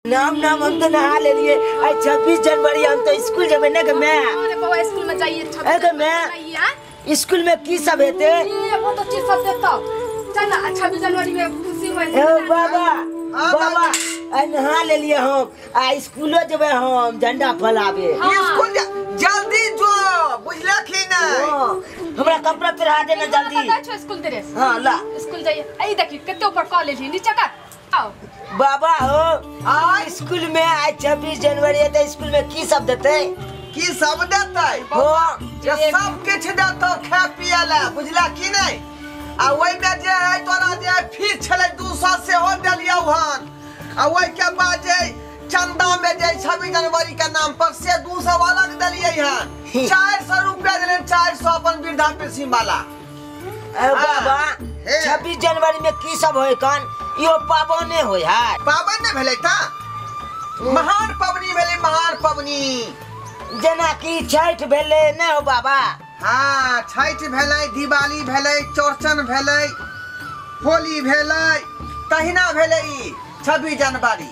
नाम नाम हम तो नहा ले लिए। आज 26 जनवरी हम तो स्कूल जेबै ने के मैं। अरे बौआ स्कूल में जाइए। ए मैं स्कूल में की सब हेते? ये बहुत अच्छी सब देता। चल ना 26 जनवरी में खुशी होय। ए बाबा बाबा आ नहा ले लिए हम आ स्कूलो जेबै हम झंडा फहलाबे। स्कूल जल्दी जो बुझला की नहीं। हमरा कपड़ा पहिरा दे ना जल्दी। पता छो स्कूल ड्रेस। हां ला स्कूल जाइए। आई देखी कते ऊपर कॉलेज है नीचे कर आओ। बाबा हो आ स्कूल में आज 26 जनवरी है तो स्कूल में की सब देते? की सब देते? हो जे सब किछ देतो खाए पिए ला बुझला की नहीं। आ ओइ में जे है तोरा जे फीस छले 200 से हो देलियौ हन। आ ओइ के बाद जे चंदा में जे 26 जनवरी के नाम पर से 200 अलग देलियै हन। 400 रुपया देले 400 अपन वृद्धा पेंशन वाला। ए बाबा 26 जनवरी में की सब होय कन? यो पाबने होय है। पाबन ने भेलै त महान पबनी भेलै महान पबनी। जेना कि छठ भेलै ने हो बाबा? हां छठ भेलै दिवाली भेलै चौरचन भेलै होली भेलै तहिना भेलै 26 जनवरी।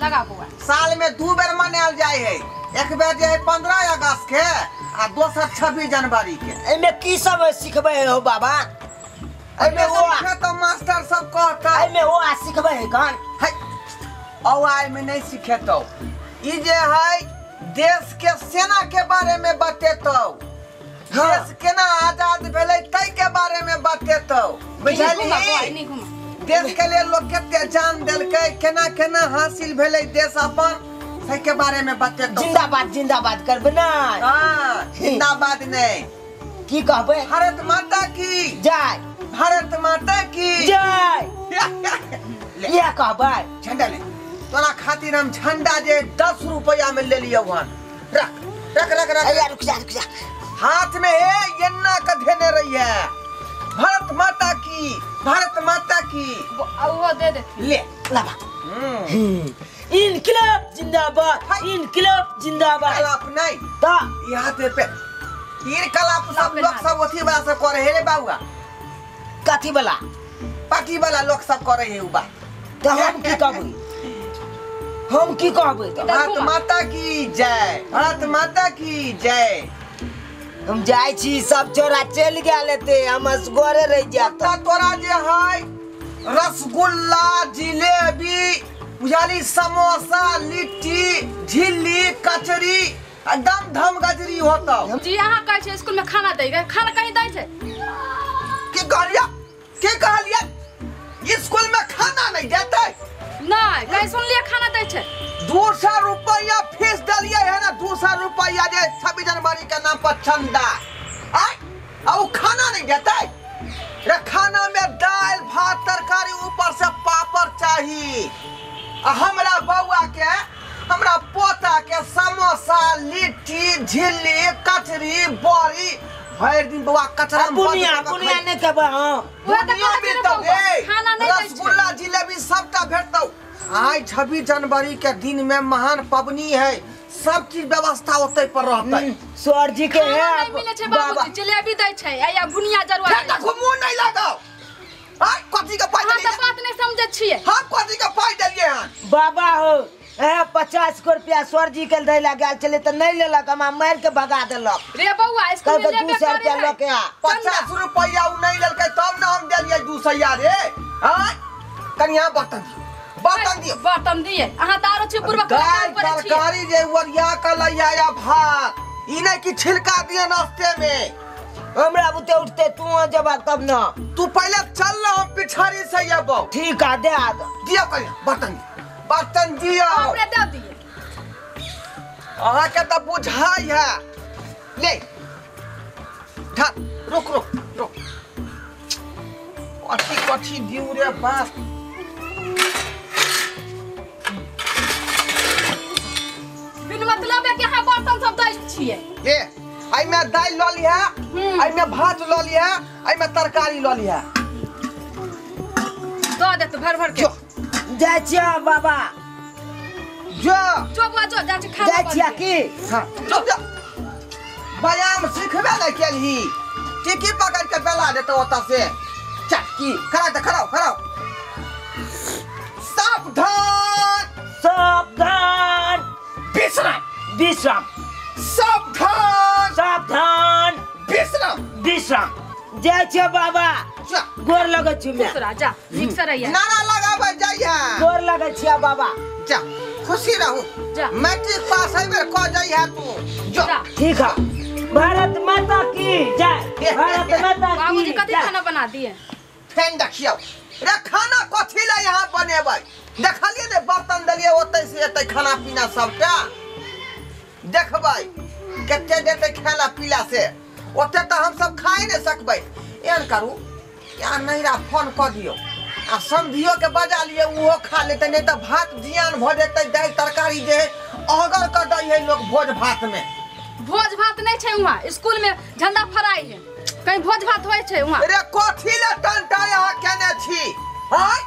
लगा बौआ साल में 2 बेर मनायल जाय है। एक बेर जे है 15 अगस्त के आ दोसर 26 जनवरी के। एमे की सब सिखबै हो बाबा? एमे वो तो मास्टर सब कहता एमे वो आ सिखबै है कौन? है औ आइ में नहीं सिखेतौ। ई जे है देश के सेना के बारे में बतेतौ। देश केना आजाद भेलै तै के बारे में बतेतौ बुझलिही? देश के लिए लोग कते जान देलकै केना केना हासिल भेलै देश अपन तै के बारे में बतेतौ। जिंदाबाद जिंदाबाद करबै ना? हां जिंदाबाद नहीं की कहबै? भारत माता की जय। भारत माता की जय। ये कहबै झंडा ले तोरा खातिर हम झंडा जे 10 रुपया में ले लियौ हन। रख रख रख रख। अरे रुक जा रुक जा। हाथ में है एन्ना का धेने रही है। भारत माता की भारत माता की वो दे दे ले लाबा। इनकलाब जिंदाबाद इनकलाब जिंदाबाद। कलाप नहीं ता यहाँ पे तीर कलाप सब लोग सब ओथी वाला सब करे हे रे बाबुआ। कथी वाला? पार्टी वाला लोग सब करे हे उ बा। तो हम की कहबै? हम की कहबै? तो भारत माता की जय भारत माता की जय। हम जाय छी सब चोरा चल गेल हेते हम असगरे रह जात। तोरा जे है रसगुल्ला जिलेबी बुझाली समोसा लिट्टी झिल्ली कचरी एकदम धम गजरी होता। जी अहाँ कहै छै स्कूल में खाना दै खाना कहीं दै छै? की कहलिया की कहलिया स्कूल में खाना नहीं देते? नहीं कहीं सुनलिए खाना दै छै। 200 रुपया फीस देलिए है ना 200 रुपया जे 26 जनवरी के नाम पर चंदा आय आ उ खाना नहीं देते रे। खाना में दाल भात तरकारी ऊपर से पापड़ चाहिए। आ हमरा बौआ के हमरा पोता के समोसा लिट्टी झिल्ली कचरी बड़ी भर दिन बौआ कचरा बुनिया बुनिया नहीं कहबै हम। खाना नहीं रसगुल्ला जिलेबी सबटा भेटतौ। आज 26 जनवरी के दिन में महान पबनी है सब चीज व्यवस्था ओतै पर रहतै। सर जी के है नहीं मिले छै बाबूजी जिलेबी दै छै आ बुनिया जरुआ। देखो मुंह नहीं लगाओ। आय कथी के पाई देलियै? अहाँ त बात नहीं समझै छियै। हम कथी के पाई देलियै हन? बाबा हो ए 50 रुपया सर जी के दै ला गेल छलै त नहीं लेलक हमरा मार के भगा देलक। रे बौआ स्कूल में लेबे 200 रुपया ल के आ। 50 रुपया उ नहीं लेलकै तब न हम देलियै 200 रे। आय कनिया बर्तन दियौ बर्तन दियौ बर्तन दिए। अहाँ त आरो छी पूर्व दाल तरकारी जे ओरिया के लैया या भात ई नहीं कि छिलका दिए नाश्ते में। हमरा बुते उठते तू जब तब न तू पहले चल न हम पिछाड़ी से अबौ। ठीक है दे आ दियौ कनिया बर्तन बर्तन दियौ। हमरा दे दिए। अहाँ के त बुझाई है ले ढक रुक रुक रुक कथी कथी दिउ रे बाप। बिन मतलब है कि अहाँ बर्तन सब दै छियै। ले एहिमे दालि लऽ लिहे एहिमे भात लऽ लिहे एहिमे तरकारी लऽ लिहे दऽ देत भर भर के। जाइ छियै बाबा जो जो बौआ जो जाइ छी खाना जाइ छियै की? हां जो जो व्यायाम सिखबे नै केलही टिकी पकड़ के बेला देतौ ओतऽ से। चल की खड़ा खड़ा खड़ा सावधान। विश्राम। सावधान सावधान विश्राम विश्राम। जय छे बाबा, गोर लगै छी। जा ठीक से रहिए, नारा लगाबै जाइए। गोर लगै छी बाबा। जा खुशी रहू, मैट्रिक पास है बेर क जाइए तू। जो ठीक है। भारत माता की जय, भारत माता की। बाबूजी कथी खाना बना दिए? फेन देखियौ रे, खाना कथी ला यहाँ बनेबै? देखलिए ने बर्तन देलिए ओतै से एतै खाना पीना सबटा। देखबै कते देतै खाना पीला से, ओते तऽ हम सब खाइ नहि सकबै। एहन करू या नैरा फोन कऽ दियौ आ समधियो के बजा लियै, ओहो खा लेतै, नहि तऽ भात जियान भऽ जेतै। दालि तरकारी जे है अहगर कऽ दै है लोग भोज भात में। भोज भात नहीं छै वहाँ, स्कूल में झंडा फहराइ है, कहीं भोज भात होइ छै वहाँ? रे कथी ले टंटा यहाँ केने छी? हां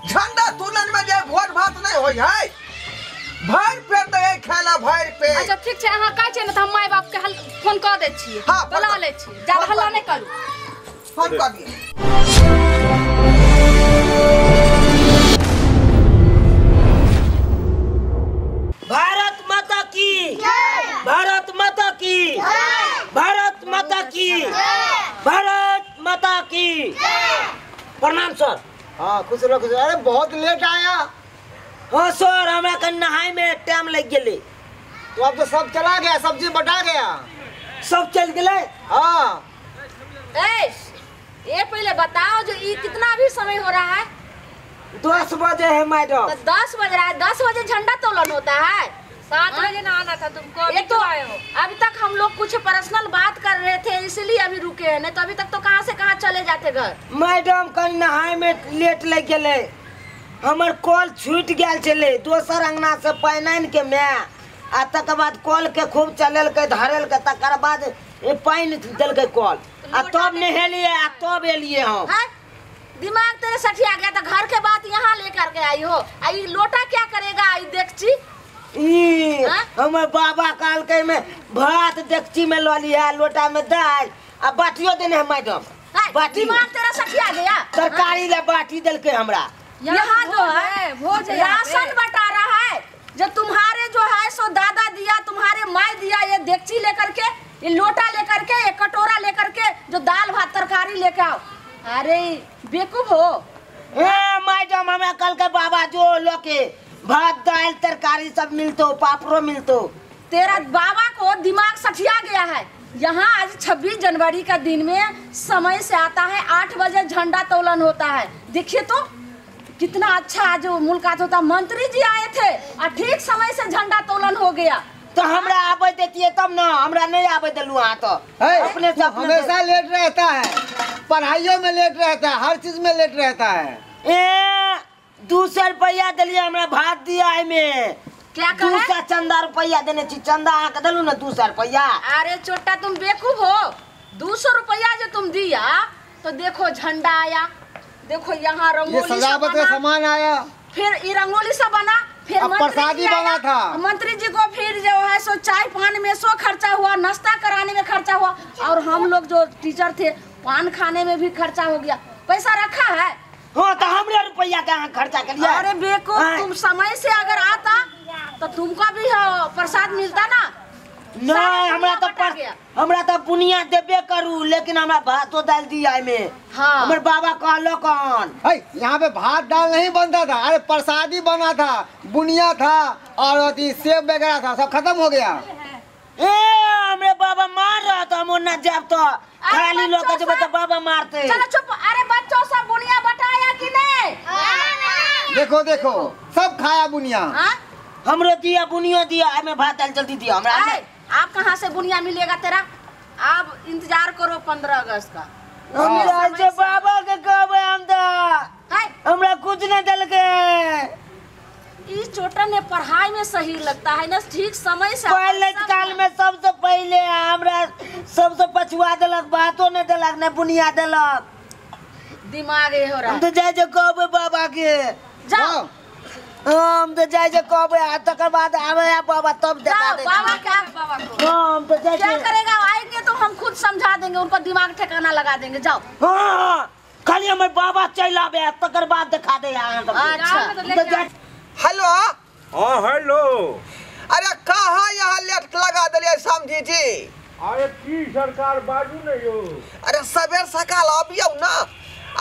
झंडा तुलन में जे भोज भात नहीं होय है, भरि पेट दै खाना भरि पेट। अच्छा ठीक छै, अहाँ कहै छियै ने तऽ हम my बाप के फोन कऽ दै छियै, बुला लै छियै। ज्यादा हल्ला नहि करू, फोन कऽ दियौ। भारत माता की जय, भारत माता की जय, भारत माता की जय, भारत माता की जय। प्रणाम सर। हाँ खुश रहो, खुश रहो। अरे बहुत लेट आया। हाँ सर, हमरा कन नहाय में टाइम लग गेलै। तो अब तो सब चला गया, सब्जी बटा गया, सब चल गेलै। हाँ ए ये पहले बताओ जो ये कितना भी समय हो रहा है? 10 बजे है मैडम। तो 10 बज रहा है, 10 बजे झंडा तोलन होता है। 7 बजे ना आना था तुमको, अभी ये तो आए हो? अभी तक हम लोग कुछ पर्सनल बात कर रहे थे इसलिए अभी रुके हैं, नहीं तो अभी तक तो कहाँ से कहाँ चले जाते घर। मैडम कल नहाय में लेट लग गेलै, हमर कल छूट गेल छलै दोसर अंगना से पानि आनि के my, आ तकर बाद कल के खूब चलेलकै धरेलकै, तकर बाद पानि देलकै कल, आ तब नहेलियै आ तब एलियै हम। दिमाग तेरे सठिया गया तो घर के बात यहाँ लेकर के आई हो। आई लोटा क्या करेगा आई देखची? हमर बाबा कहलकै में भात देखची में लऽ लिहा, लोटा में दालि आ बाटियो देने है मैडम। बाटी दिमाग तेरा सठिया गया, तरकारी ला बाटी देलकै हमरा। यहाँ जो है भोज राशन बटा रहा है, जो तुम्हारे जो है सो दादा दिया, तुम्हारे माई दिया, ये देखची लेकर के, ये लोटा लेकर के, ये कटोरा लेकर के, जो दाल भात तरकारी लेके आओ। अरे बेवकूफ हो। ए मैडम हमरा कल के बाबा जो लोके भात दाल तरकारी सब मिलतो, पापड़ो मिलतो। तेरा बाबा को दिमाग सठिया गया है। यहाँ आज 26 जनवरी का दिन में समय से आता है, 8 बजे झंडा तोलन होता है। देखिए तो कितना अच्छा आज मुलाकात होता, मंत्री जी आए थे और ठीक समय से झंडा तोलन हो गया। तो हमरा आबे देती तब ना, हमरा नहीं आबे देलू अहाँ तो। अपने से हमेशा लेट रहता है, पढ़ाइयों में लेट रहता है, हर चीज में लेट रहता है। ए 200 रुपया दिलिए हमरा भात दिया में। क्या कहे? 200 चंदा रुपया देने छी, चंदा अहाँ के देलू ना 200 रुपया। अरे छोटा तुम बेवकूफ हो, 200 रुपया जो तुम दिया तो देखो झंडा आया, देखो यहाँ रंगोली सजावट का सामान आया, फिर ये रंगोली सब बना, फिर प्रसादी बना था मंत्री जी को, फिर जो है सो चाय पान में सो खर्चा हुआ, नाश्ता कराने में खर्चा हुआ, और हम लोग जो टीचर थे पान खाने में भी खर्चा हो गया। पैसा रखा है? हाँ तो हमरे रुपया के अहाँ खर्चा करिए। अरे बेवकूफ, तुम समय से अगर आता तो तुमको भी प्रसाद मिलता ना। नहीं हमरा तो हमरा तो बुनिया देबे करू, लेकिन हमरा भातो दाल दिया में। हाँ। हमर बाबा कहलो कौन है यहाँ पे भात दाल नहीं बनता था, अरे प्रसादी बना था, बुनिया था और अथी सेब वगैरह था, सब खत्म हो गया। ए हमरे बाबा मार रहा था, हम ना जाब तो खाली लोग जब तो बाबा मारते। चलो चुप। अरे बच्चों सब बुनिया बटाया कि नहीं? देखो देखो सब खाया बुनिया। हमरो दिया बुनिया दिया, हमें भात दाल जल्दी दिया हमरा। आप कहाँ से बुनिया मिलेगा तेरा? आप इंतजार करो 15 अगस्त का। हम बाबा के कहबे हम तो हमरा कुछ नहीं देलके। इस चोटन ने पढ़ाई में सही लगता है ना, ठीक समय से पहले काल में सबसे पहले हमरा सबसे पछुआ देलक, बातो नहीं देलक, नहीं बुनिया देलक। दिमाग ये हो रहा है। हम तो जाय जे कहबे बाबा के। जाओ। हम तो जाय जे कहबे आ तकर बाद आवे बाबा तब देखा दे। बाबा क्या बाबा को हम तो जाय क्या करेगा, आएंगे तो हम खुद समझा देंगे, उनको दिमाग ठिकाना लगा देंगे। जाओ। हां खाली हमर बाबा चल आवे तकर बाद देखा दे अहाँ। अच्छा हेलो। हां हेलो। अरे कहाँ यहाँ लेट लगा दिलियै समझी जी। अरे की सरकार बाजू ने यो। अरे सबेर सकाल अबियौ ना।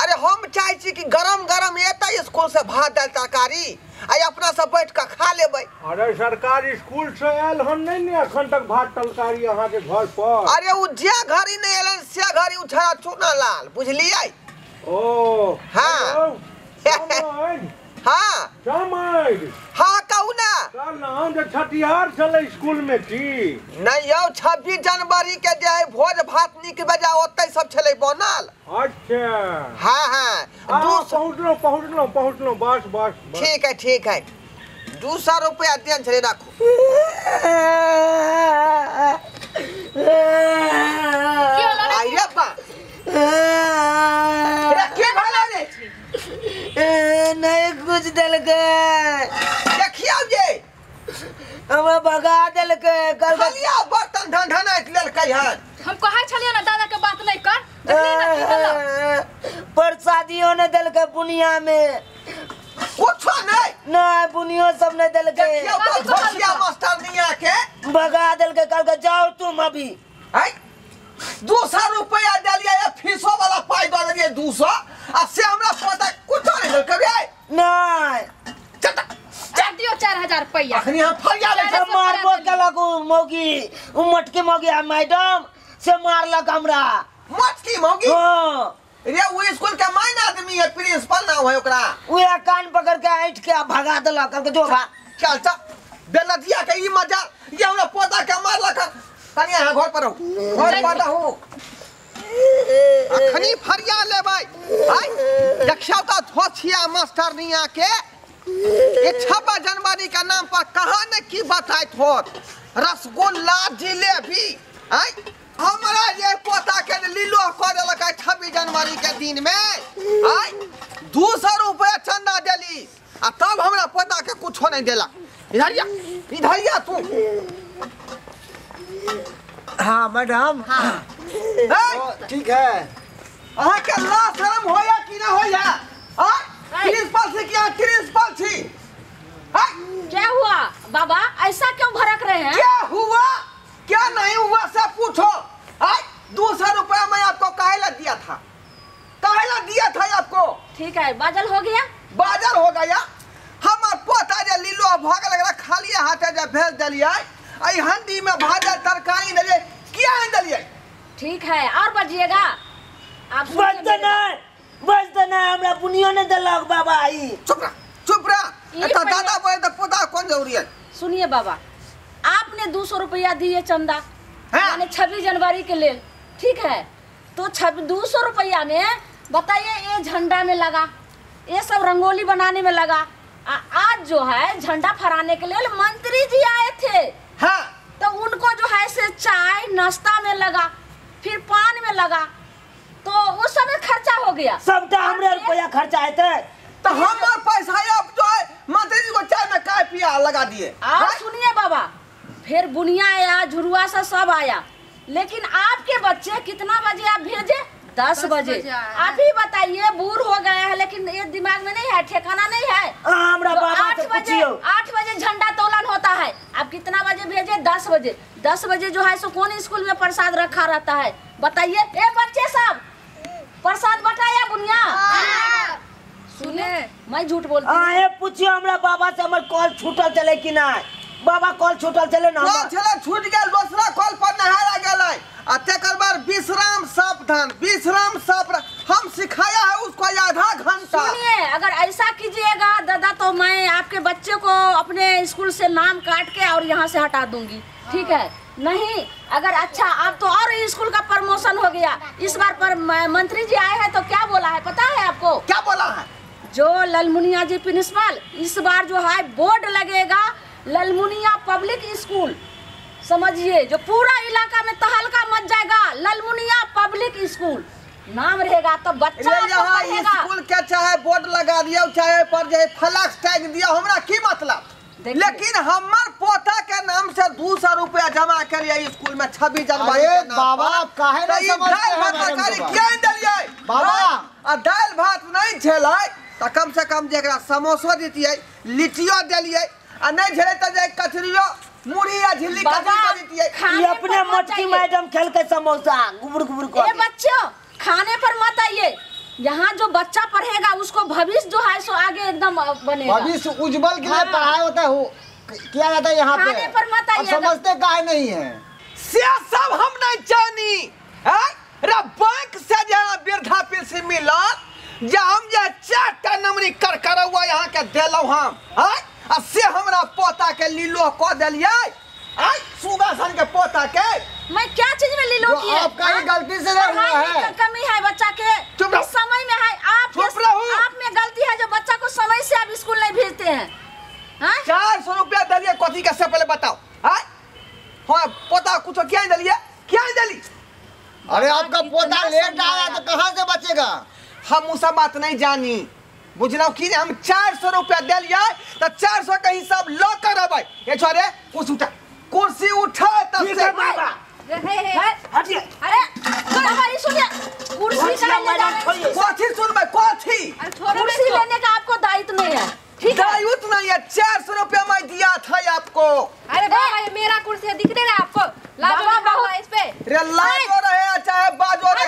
अरे हम चाहे छी कि गरम गरम एतै स्कूल से भात दालि तरकारी आ अपना सब बैठ के खा लेबै। अरे सरकार स्कूल से आयल हन नहीं ने अखन तक भात तरकारी अहाँ के घर पर। अरे उ जे घड़ी नहीं एलन से घड़ी उ छड़ा चूना लाल बुझलियै। ओ हाँ हाँ हाँ कहू ना। कहलहुँ जे छठिहार छलै स्कूल में की नहीं यौ 26 जनवरी के जे है भोज भात नीक बजा ओतै सब छलै बनल। अच्छा हाँ हाँ पहुँचलहुँ पहुँचलहुँ पहुँचलहुँ बस बस ठीक है ठीक है। 200 रुपया देन छलै राखू। अरे बा के भेलै रे? नहीं कुछ देलकै। देखियौ जे हमरा भगा देलकै। कल खालिया बर्तन ढनढनाइत लेलकै हन। हम कहै छलियै ना दादा के बात नहीं कर, देखली ना की देलक। प्रसादियो नहीं देलकै बुनिया में कुछो नहीं। नहीं बुनियो सब नहीं देलकै। देखियौ तो धोसिया मास्टरनिया के भगा देलकै। कल जाओ तुम अभी। है 200 रुपया देलियै फीसो वाला पाइ दऽ देलियै 200 आ से हमरा पता कुछो नहीं देलकै रे। नहीं चल दियो 4000 रुपया अखनी हम फरिया लै छी। मारबो केलक उ मौगी, उ मोटकी मौगी आ मैडम से मारलक हमरा। मोटकी मौगी? हां रे उ स्कूल के मेन आदमी है, प्रिंसिपल नाम है ओकरा। उहे कान पकड़ के ऐंठ के भगा देलक। कहलक जो भा चल चल बेलदिया के ई मजा ये हमरा पोता के मारलक। कनी अहाँ घर पर रहू, घर पर रहू अखनी फरिया लेबै। आइ देखियौ तऽ धोछिया मास्टरनिया के ये 26 जनवरी के नाम पर कहाँ ने की बताइत होत। रसगुल्ला जिलेबी आइ हमरा ये पोता के लीलो कऽ देलक 26 जनवरी के दिन में। आइ 200 रुपया चंदा देली आ तब हमरा पोता के कुछो नहीं देलक। इधर या इधर या तू। हाँ मैडम हाँ ठीक है। अहाँ के लाज शरम होया कि ना होया? हाँ प्रिंसिपल से क्या प्रिंसिपल छी? हाँ क्या हुआ बाबा, ऐसा क्यों भड़क रहे हैं? क्या हुआ क्या नहीं हुआ सब पूछो। हाँ 200 रुपया मैं आपको काहे ला दिया था, काहे ला दिया था आपको? ठीक है बाजल हो गया, बाजल हो गया। हमार पोता जे लीलो भागल लगला खाली हाथे जे भेज देलियै आई हंडी में भाजल तरकारी देलियै किया नहीं देलियै? ठीक है और बजिएगा आप। बजते नहीं बजते नहीं हमरा बुनियो नहीं देलक बाबा। ई चुप रह चुप रह एता दादा बोले त पोता कोन जरूरी है। सुनिए बाबा आपने 200 रुपया दिए चंदा यानी 26 जनवरी के लिए, ठीक है? तो 200 रुपया में बताइए ये झंडा में लगा, ये सब रंगोली बनाने में लगा। आज जो है झंडा फहराने के लिए मंत्री जी आए थे। हाँ तो उनको जो है से चाय नाश्ता में लगा, फिर पान में लगा, तो उस समय खर्चा हो गया। सबटा हमरे रुपया खर्चा हेतै तो हमार पैसा अब जो है मंत्री जी को चाय में काय पिया लगा दिए। और सुनिए बाबा फिर बुनिया आया, झुरुआ सा सब आया, लेकिन आपके बच्चे कितना बजे आप भेजे? 10 बजे। आप ही बताइए बूढ़ हो गया है लेकिन ये दिमाग में नहीं है, ठिकाना नहीं है। हमरा तो बाबा 8 बजे 8 बजे झंडा तोलन होता है, आप कितना बजे भेजे? 10 बजे। 10 बजे जो है सो कौन स्कूल में प्रसाद रखा रहता है बताइए? ए बच्चे सब प्रसाद बटाया बुनिया? सुने मैं झूठ बोलती हूँ? पूछियो हमरा बाबा से हमर कॉल छूटल चले कि नहीं। बाबा कॉल छूटल चले ना? कॉल छले छूट गेल, दूसरा कॉल पर नहाया गेलै आ तेकर बाद विश्राम सावधान विश्राम सावधान हम सिखाया है उसको आधा घंटा। सुनिए अगर ऐसा कीजिएगा दादा तो मैं आपके बच्चे को अपने स्कूल से नाम काट के और यहाँ से हटा दूंगी, ठीक है? नहीं अगर अच्छा आप तो और स्कूल का प्रमोशन हो गया इस बार पर मंत्री जी आए हैं तो क्या बोला है पता है आपको? क्या बोला है? जो ललमुनिया जी प्रिंसिपल इस बार जो है बोर्ड लगेगा ललमुनिया पब्लिक स्कूल, समझिए जो पूरा इलाका में तहलका मच जाएगा। ललमुनिया पब्लिक स्कूल नाम रहेगा तो बच्चा यहाँ स्कूल के चाहे बोर्ड लगा दिया चाहे पर जे फ्लैक्स टैग दिया हमरा की मतलब, लेकिन हमर पोता के नाम से 200 रुपया जमा करिए स्कूल में 26 जनवरी के नाम। बाबा काहे नहीं समझते हैं? किया देलियै बाबा? आ दाल भात नहीं छलै त कम से कम जेकरा समोसो दितियै लिट्टियो देलियै आ नहीं छलै त जे कचरियो मुड़ी आ झिल्ली कचरी बनितियै। ये अपने मोटकी मैडम खेल के समोसा गुबुर गुबुर को। ए बच्चों खाने पर मत आइए, यहाँ जो बच्चा पढ़ेगा उसको भविष्य जो है सो आगे एकदम बनेगा। भविष्य उज्जवल के लिए पढ़ाई होता है, किया जाता है यहाँ पे। खाने पर मत आइए, समझते काहे नहीं है से सब हम नहीं जानी। रे बैंक से जे वृद्धा पेंशन मिलत जे हम जे 4टा नमरी कर करौआ यहाँ के देलौ हम, आ से हमरा पोता के लीलो क देलियै, आ सुगा सन के पोता के। मैं क्या चीज में लीलो की है? आपका ही गलती से हुआ है, कमी है बच्चा के समय में है। आप आप में गलती है जो बच्चा को समय से आप स्कूल नहीं भेजते हैं। 400 रुपया दिलिए कथी के से पहले बताओ। हाँ पोता कुछ क्या दिलिए, क्या दिली? अरे आपका पोता लेट आया तो कहाँ से बचेगा? हम उ सब बात नहीं जानी, बुझलौ कि हम 400 रुपया दिलिए तो 400 के हिसाब ल कर अबै। ये छोरे कुछ उठा कुर्सी उठा तब से बाबा हटिए। अरे बाबा ये सुनिए, कुर्सी का ले जा रहे कथी सुनबै कथी? कुर्सी लेने का आपको दायित्व नहीं है, ठीक है? दायित्व नहीं है। 400 रुपया मैं दिया था आपको। अरे बाबा ये मेरा कुर्सी है, दिख नहीं रहा आपको? लाजो बाबा इस पे रे लाजो रहे चाहे बाजो रहे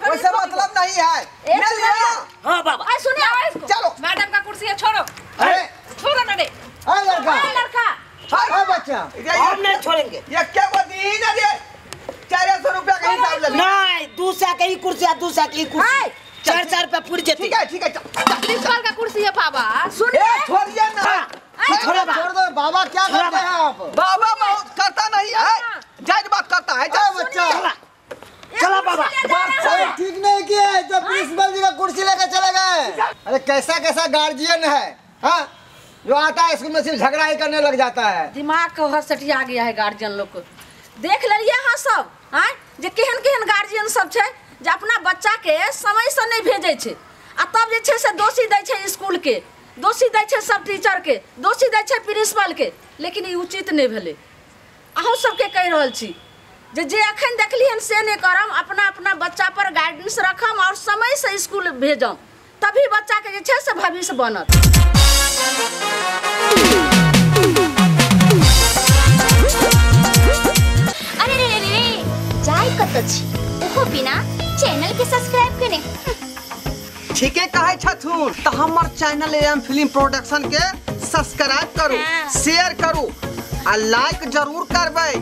वैसे मतलब नहीं है। ले लिया। हां बाबा अरे सुनिए, चलो मैडम का कुर्सी है, छोड़ो। अरे छोड़ो ना रे। अरे लड़का, अरे लड़का, अरे बच्चा, हम नहीं छोड़ेंगे। ये क्या बोलती ना रे? 400 रुपया का हिसाब लगे। नहीं 200 के ही कुर्सी है, 200 के ही कुर्सी, 400 रुपया पूरी जेती। ठीक है ठीक है, प्रिंसिपल का कुर्सी है बाबा। सुनिए छोड़िए ना, छोड़ो दो बाबा। क्या करते हैं आप? बाबा बहुत करता नहीं है, जायज बात करता है। जा बच्चा चला बाबा। अरे ठीक नहीं किया है जो प्रिंसिपल जी का कुर्सी लेकर चले गए। अरे कैसा कैसा गार्जियन है, हाँ, जो आता है स्कूल में सिर्फ झगड़ा ही करने लग जाता है। दिमाग को सटिया गया है गार्जियन लोग को। देख लिये हाँ सब, हाँ जे केहन केहन गार्जियन सब छै जे अपना बच्चा के समय से नहीं भेजै छै आ तब जे छै से दोषी दै छै स्कूल के, दोषी दै छै सब टीचर के, दोषी दै छै प्रिंसिपल के। लेकिन ई उचित नहीं भेलै। अहूँ सबके कहि रहल छी जे जे अखन देखलियन से नहीं करम, अपना अपना बच्चा पर गाइडेंस रखम और समय से स्कूल भेजम, तभी बच्चा के जे छै से भविष्य बनत। अरे रे रे रे जाय कत छी ओहो बिना चैनल के सब्सक्राइब करें। ठीके कहै छथुन त हमर चैनल एम फिल्म प्रोडक्शन के सब्सक्राइब करू, शेयर करू आ लाइक जरूर करबै।